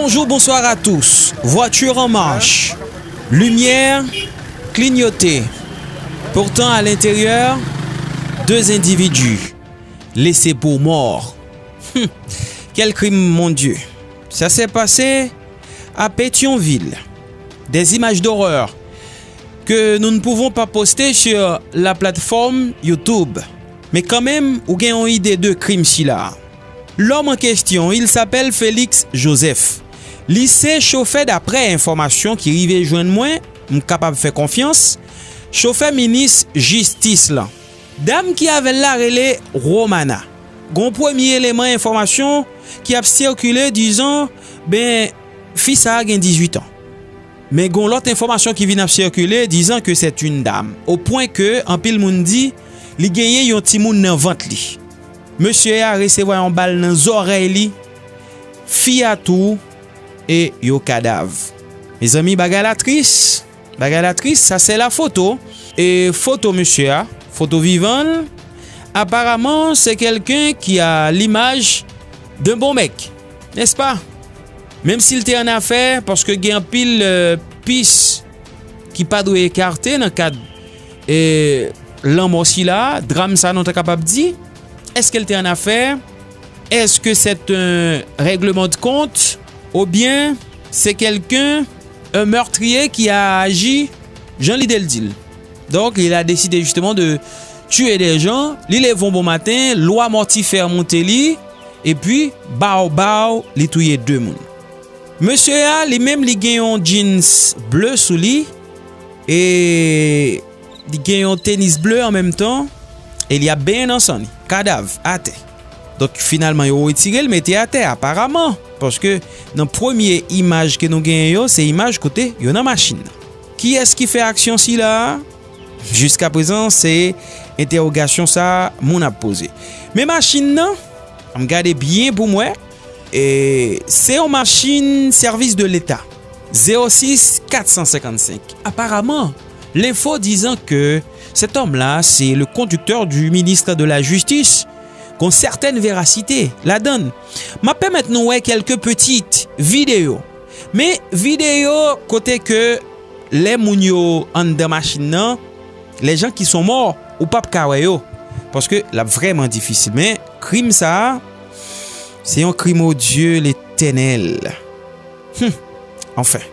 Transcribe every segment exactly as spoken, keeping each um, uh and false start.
Bonjour, bonsoir à tous. Voiture en marche. Lumière clignotée. Pourtant, à l'intérieur, deux individus laissés pour morts. Hmm. Quel crime, mon Dieu. Ça s'est passé à Pétion-Ville. Des images d'horreur que nous ne pouvons pas poster sur la plateforme YouTube. Men kanmenm, ou gen yon ide de krim sila. Lòm an kesyon, il s'appelle Félix Joseph. Li se chofè, daprè enfòmasyon ki rive jwenn mwen, m kapab fè konfyans, chofè minis jistis lan. Dam ki avè l la rele Romana. Gon premye eleman enfòmasyon ki ap sikile, dizon, ben, fi sa a gen dizuit an. Men gon lòt enfòmasyon ki vin ap sikile, dizon ke c'est une dame, au point que anpil moun di li genyen yon timoun nan vant li. Mesye a resevwa yon bal nan zòrèy li, fi a tou, e yo kadav. Mezanmi, bagay la tris. Bagay la tris, sa se la foto. E foto mesye a, foto vivan l, aparaman se kelken ki a limaj d'un bon mec, n'est-ce pas? Menm si l te an afè, paske gen anpil, euh, pis ki pa dwe ekate nan kad, e, lanmò sila, dram sa nou ta kapab di. Èske l te an afè? Èske c'est un règlement de compte? Oubyen se kelken, un meurtrier ki a aji jan lide l di l? Donk, il a décidé justement de tuer des gens. Li leve yon bon maten, lwa mòtifè monte li, epi, baw, baw, li touye de moun. Mesye a, li menm, li gen yon jeans ble sou li, e li gen yon tenis ble an menm tan, e li ap benyen nan san li. Kadav, atè. Donk, finalman, yo retire l, mete atè, aparaman. Paske nan premye imaj ke nou genyen yo, se imaj kote yo nan machin nan. Kiyès ki fè aksyon sila a? Jiskaprezan, se entèwogasyon sa a moun ap poze. Men machin nan, ann gade byen pou m wè, e, se yon machin sèvis de leta. Zéro six quatre cent cinquante-cinq. Aparaman, lenfo dizan ke cet homme-là, c'est le conducteur du ministre de la Justice. Gon sètèn verasite ladan l. M ap pèmèt nou wè kèlke pitit videyo. Men videyo kote ke lè moun yo anndan machin nan, les gens qui sont morts, ou p ap ka wè yo. Paske l ap vrèman difisil. Men krim sa a, se yon krim, o Dye Letènèl. Hum, anfen.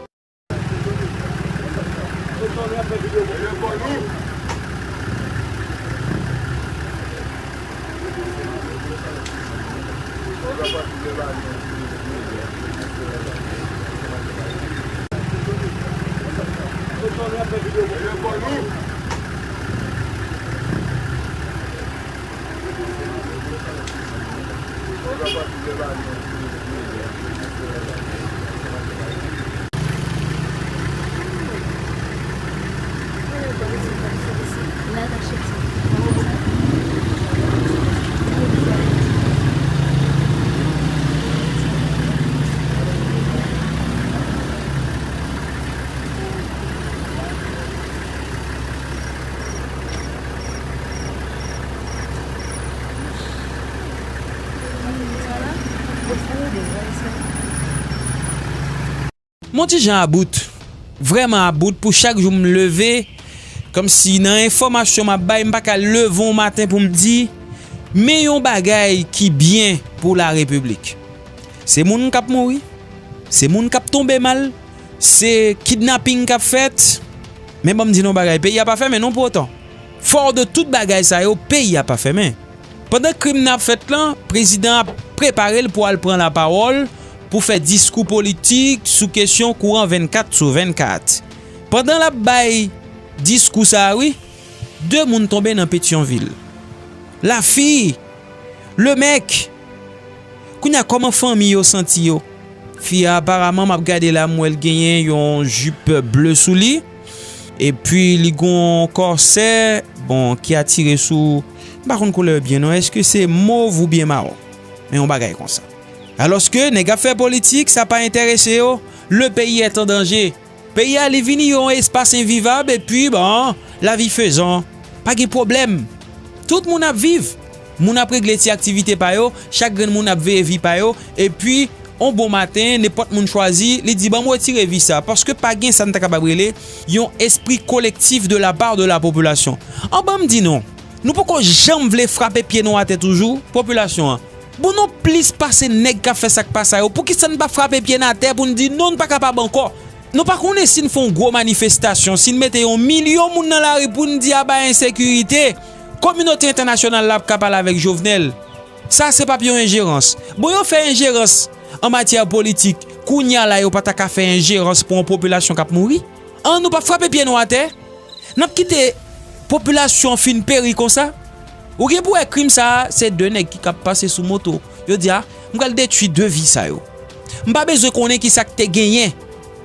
M on ti jan about, vrèman about pou chak jou m leve, kòmsi nan enfòmasyon m ap bay, m pa ka leve yon maten pou m di, men yon bagay ki byen pou larepiblik. Se moun k ap mouri, se moun k ap tonbe mal, se kidnaping k ap fèt. Men ban m di nou yon bagay, peyi a pa fèmen non pou otan. Fò de tout bagay sa yo, peyi a pa fèmen. Pandan krim nan ap fèt lan, prezidan ap prepare l pou al pran lapawòl pou fè diskou politik sou kesyon kouran vennkat sou vennkat. Pandan l ap bay diskou sa a, wi, de moun tonbe nan Petyonvil. Lafi, Lemèk, kounye a, kòman fanmi yo santi yo? Fi a, aparaman, m ap gade la, m wè l genyen yon jip ble sou li. Epi, li gon kòsè, bon, ki atire sou, m pa konn koulè byen non. Èske se mov oubyen mawon? Men yon bagay konsa. Alòske, nèg ap fè politik, sa pa enterese yo. Le pays est en danger. Peyi a, li vini yon espas envivab, epi, bon, lavi fezan, pa gen pwoblèm. Tout moun ap viv. Moun ap regle ti aktivite pa yo, chak grenn moun ap veye vi pa yo, epi On bon maten, nenpòt moun chwazi, li di, "Ban m retire vi sa," paske pa gen sa n ta kapab rele yon espri kolektif de la part de la population. An ban m di nou, nou poko janm vle frape pye nou atè toujou, popilasyon an. Bon, nou plis pase nèg k ap fè sa k pa sa yo, poukisa n pa frape pye n atè pou n di non, n pa kapab ankò? Nou pa konnen si n fè yon gwo manifestasyon, si n mete yon milyon moun nan lari pou n di aba ensekirite, kominote entènasyonal la ap ka pale avèk Jovenel. Sa se p ap yon enjerans. Bon, yo fè enjerans an matyè politik. Kounye a la, yo pa ta ka fè enjerans pou yon popilasyon k ap mouri? An, nou p ap frape pye nou atè? N ap kite popilasyon fin peri konsa? Ou gen pou wè krim sa a, se de nèg ki k ap pase sou moto. Yo di, "A, m pral detwi de vi sa yo." M pa bezwen konnen ki sa k te genyen.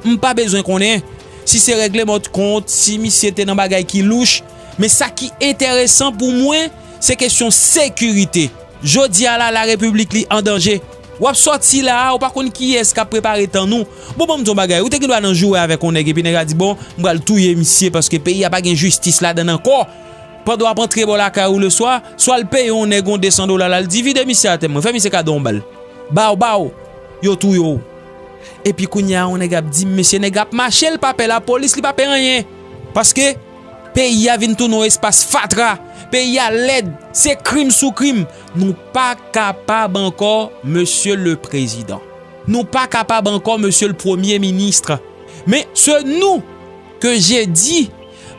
M pa bezwen konnen si se règleman de kont, si misye te nan bagay ki louch. Men sa ki enteresan pou mwen, se kesyon sekirite. Jodi a la, larepiblik li an danje. W ap sòti la a, ou pa konn kiyès k ap prepare tann ou. Bon, ban m di w yon bagay, ou te gen dwa nan joure avèk yon nèg, epi nèg la di, "Bon, m pral touye misye paske peyi a pa gen jistis ladann ankò." Pandan w ap antre bò lakay ou leswa, swa l peye yon nèg yon de san dola la, l di, "Vide misye atè, mwen, fè misye kado yon bal." Ba w, ba w, yo touye w. Epi kounye a, yon nèg ap di m, "Mesye, nèg la ap mache, l pa pè lapolis, li pa pè anyen." Paske peyi a vin tounen yon espas fatra. Peyi a lèd. Se krim sou krim. Nou pa kapab ankò, Mesye le Prezidan. Nou pa kapab ankò, Mesye le Premye Minis. Men se nou ke je di,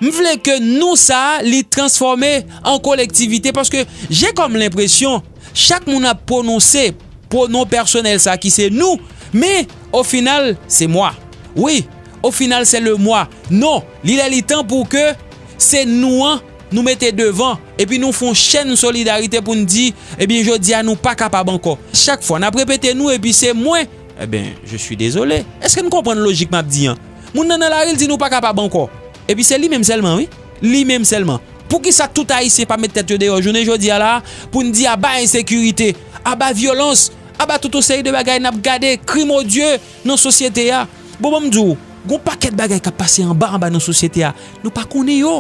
m vle ke nou sa a, li transfòme an kolektivite, paske j'ai comme l'impression, chak moun ap pwononse pwonon pèsonèl sa ki se nou, men o final, se mwa. Wi, o final, se le mwa. Non, li lè li tan pou ke se nou an, nou mete devan, epi nou fè yon chèn solidarite pou n di, ebyen, jodi a, nou pa kapab ankò. Chak fwa, n ap repete nou, epi se mwen, ebyen, je suis désolé. Èske n konprann lojik m ap di an? Moun nan nan lari, l di nou pa kapab ankò. Epi se li menm sèlman, wi. Li menm sèlman. Poukisa tout Ayisyen pa met tèt yo deyò jounen jodi a la pou n di aba ensekirite, aba vyolans, aba tout yon seri de bagay n ap gade, krim odye nan sosyete a? Bon, ban m di w, gon pakèt bagay k ap pase anba anba nan sosyete a. Nou pa konnen yo.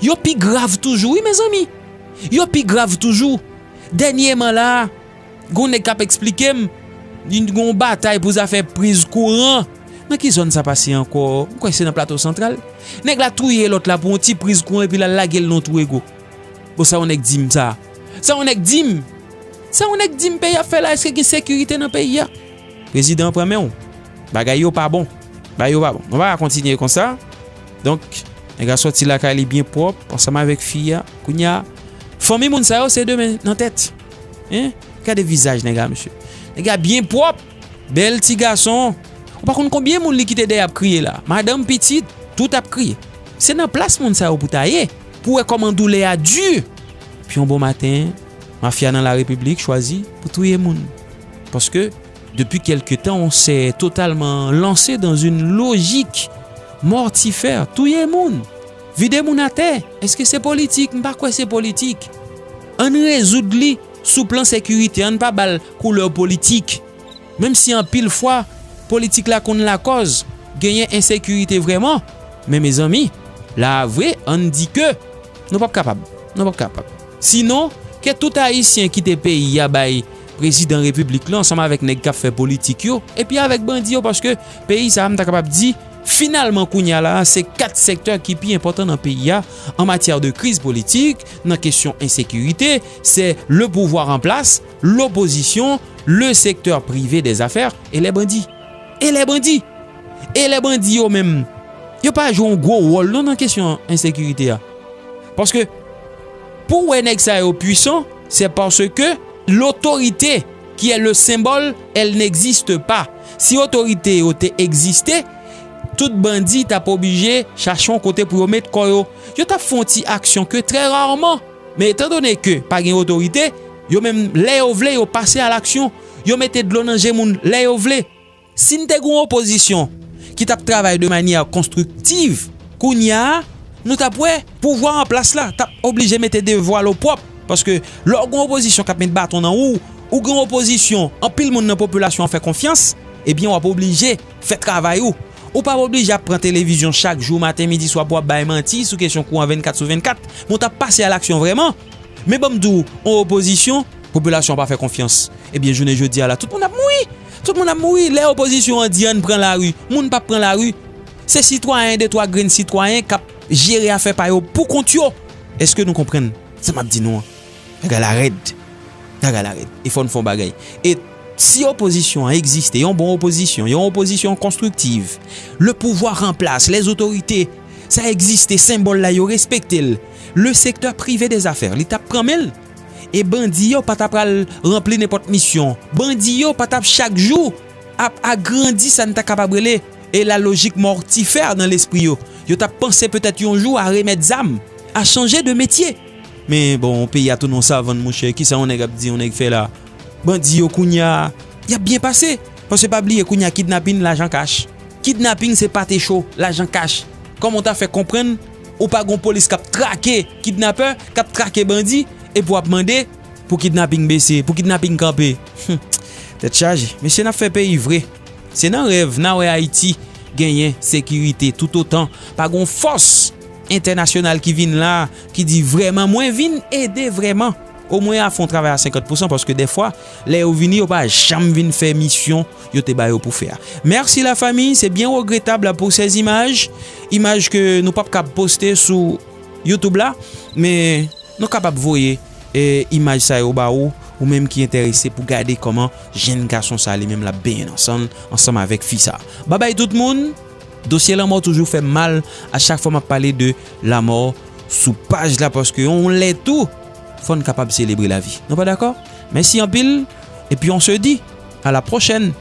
Yo pi grav toujou, wi, mezanmi. Yo pi grav toujou. Dènyèman la, gon nèg k ap eksplike m, li gon batay pou zafè priz kouran. Nan ki zòn sa pase ankò? M kwè se nan Plato Santral. Nèg la touye lòt la pou yon ti priz kouran epi l al lage l nan yon twou ego. Bon, sa yon nèg di m sa? Sa yon nèg di m? Sa yon nèg di m peyi ap fè la, èske gen sekirite nan peyi a? Prezidan an pran men w. Bagay yo pa bon. Bagay yo pa bon. Nou pa ka kontinye konsa. Donk, nèg la sòti lakay li byen pwòp, ansanm avèk fi a. Kounye a, fanmi moun sa yo se de men nan tèt. Hein? Gade vizaj nèg la, mesye. Nèg la byen pwòp, bèl ti gason. Ou pa konn konbyen moun li kite dèyè ap kriye la. Madanm, pitit, tout ap kriye. Se nan plas moun sa yo pou ta ye, pou wè kòman doulè a di. Pi yon bon maten, mafya nan larepiblik chwazi pou touye moun. Paske, depuis quelque temps, on s'est totalement lancé dans une logique mortifère. Touye moun, vide moun atè. Èske se politik? M pa kwè se politik. Ann rezoud li sou plan sekirite, ann pa ba l koulè politik. Menm si anpil fwa, politik la konn lakòz genyen ensekirite vrèman. Men mezanmi, la a vre, ann di ke nou p ap kapab. Nou p ap kapab. Sinon, ke tout Ayisyen kite peyi a bay prezidan repiblik la ansanm avèk nèg k ap fè politik yo, epi avèk bandi yo, paske peyi sa a, m ta kapab di, finalman, kounye a la a, se kat sektè ki pi enpòtan nan peyi a an matyè de kriz politik, nan kesyon ensekirite, se le pouvoir en place, lopozisyon, le sektè prive dè zafè, e lè bandi. E lè bandi. E lè bandi yo menm, yo pa jwe yon gwo wòl non nan kesyon ensekirite a. Paske pou wè nèg sa yo pwisan, se paske lotorite ki è le senbòl, èl n'egziste pa. Si otorite yo te egziste, tout bandi t ap oblije chache yon kote pou yo met kò yo. Yo t ap fè yon ti aksyon ke trè raman. Men etandone ke pa gen otorite, yo menm lè yo vle, yo pase a laksyon. Yo mete dlo nan je moun lè yo vle. Si n te gen yon opozisyon ki t ap travay de manyè konstriktiv, kounye a, nou t ap wè pouvwa an plas la t ap oblije mete de vwal opwòp. Paske lè w gen yon opozisyon k ap met baton nan wou w, ou gen yon opozisyon anpil moun nan popilasyon an fè konfyans, ebyen w ap oblije fè travay ou. Ou p ap oblije ap pran televizyon chak jou, maten, midi, swa pou w ap bay manti sou kesyon kouran vennkat sou vennkat. Men w t ap pase a laksyon vrèman. Men ban m di w, yon opozisyon, popilasyon an pa fè konfyans. Ebyen, jounen jodi a la, tout moun ap mouri. Tout moun ap mouri. Lè opozisyon an di ann pran lari, moun p ap pran lari. Se sitwayen, de twa grenn sitwayen k ap jere afè pa yo pou kont yo. Èske nou konprann sa m ap di nou an? Bagay la rèd. Bagay la rèd. E fò n fè yon bagay. E si opozisyon an egziste, yon bon opozisyon, yon opozisyon konstriktiv, le pouvoir en place, les autorités, sa egziste, senbòl la, yo respekte l. Le secteur privé des affaires, li t ap pran men l. E bandi yo pa t ap pral ranpli nenpòt misyon. Bandi yo pa t ap chak jou ap agrandi sa n ta kapab rele e la logique mortifère nan lespri yo. Yo t ap panse petèt yon jou a remèt zam, a chanje de metye. Men bon, peyi a tounen yon savann, monchè. Kisa yon nèg ap di, yon nèg fè la? Bandi yo kounye a, y ap byen pase. Paske pa bliye, kounye a, kidnapin, lajan kach. Kidnaping se pate cho, lajan kach. Kòman w ta fè konprann ou pa gon polis k ap trake kidnapè, k ap trake bandi, epi w ap mande pou kidnaping bese, pou kidnaping kanpe? Hum, tèt chaje. Mesye, n ap fè peyi vre. Se nan rèv n a wè Ayiti genyen sekirite. Toutotan pa gon fòs entènasyonal ki vin la, ki di vrèman, mwen vin ede vrèman. Omwen y a fè yon travay a senkant pousan, paske dèfwa, lè yo vini, yo pa janm vin fè misyon yo te ba yo pou fè a. Mèsi lafanmi, se byen regretab pour ces images, imaj ke nou p ap kab poste sou YouTube la, men nou kapab voye e, imaj sa yo ba ou, ou menm ki enterese pou gade kòman jenn gason sa li menm l ap benyen nan san l ansanm avèk fi sa. Babay tout moun, dosye lanmò toujou fè m mal a chak fwa m ap pale de lanmò sou paj la, paske yon lè tou, fò n kapab selebre lavi. Nou pa dakò? Mèsi anpil, epi on se di a la pwochèn.